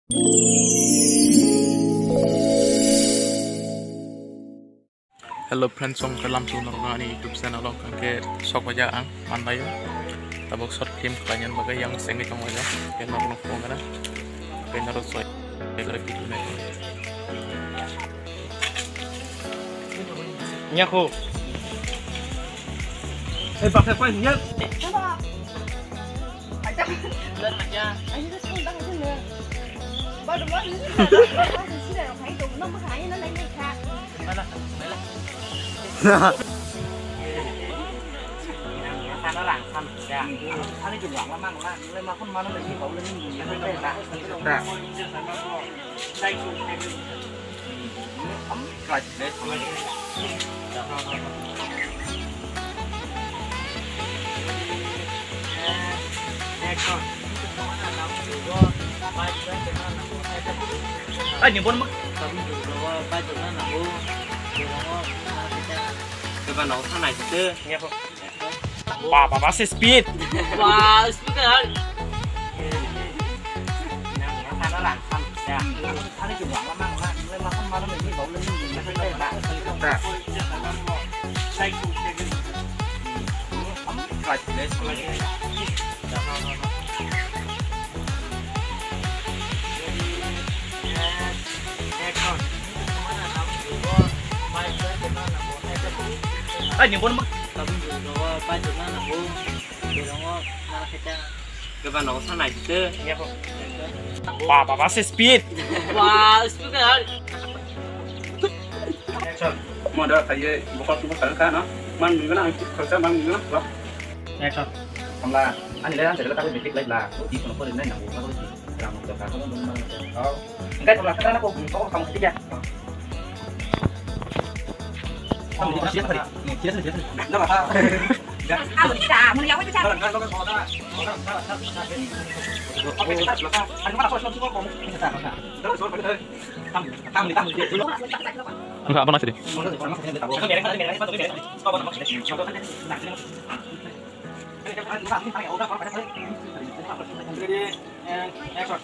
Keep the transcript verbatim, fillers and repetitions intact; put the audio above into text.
Hello friends, song kalam tu norok ani YouTube channel o kangke sok baja ang manbayo. Tabok short film khlainani bagwi yang sengwi tong baja. Ke norok no phone gara. Ke norok soi. Ke norok video nai. Nyakho. Eh, baksa pa nyal. Ai, ni bon ma. Ba, ba, ba, se speed. Ba, speed kan. Ai, ni bon ma. Keba no sa nai te. Ba, ba, ba, se speed. Ba, speed kan. Action. Mo da khaye bokol tu bokol ka no. Man ni na khorcha man ni na. Action. Kamla, ani le an te la ta ko bitik lai la. Ko di kono ko nai na ko ko di. Ram to ka ko man. Oh. Engkai kamla ka na ko ko kam ti ya. Kamu di sini hari. Sini sini sini. Enggak apa-apa. Enggak apa-apa sih. Ready, and action.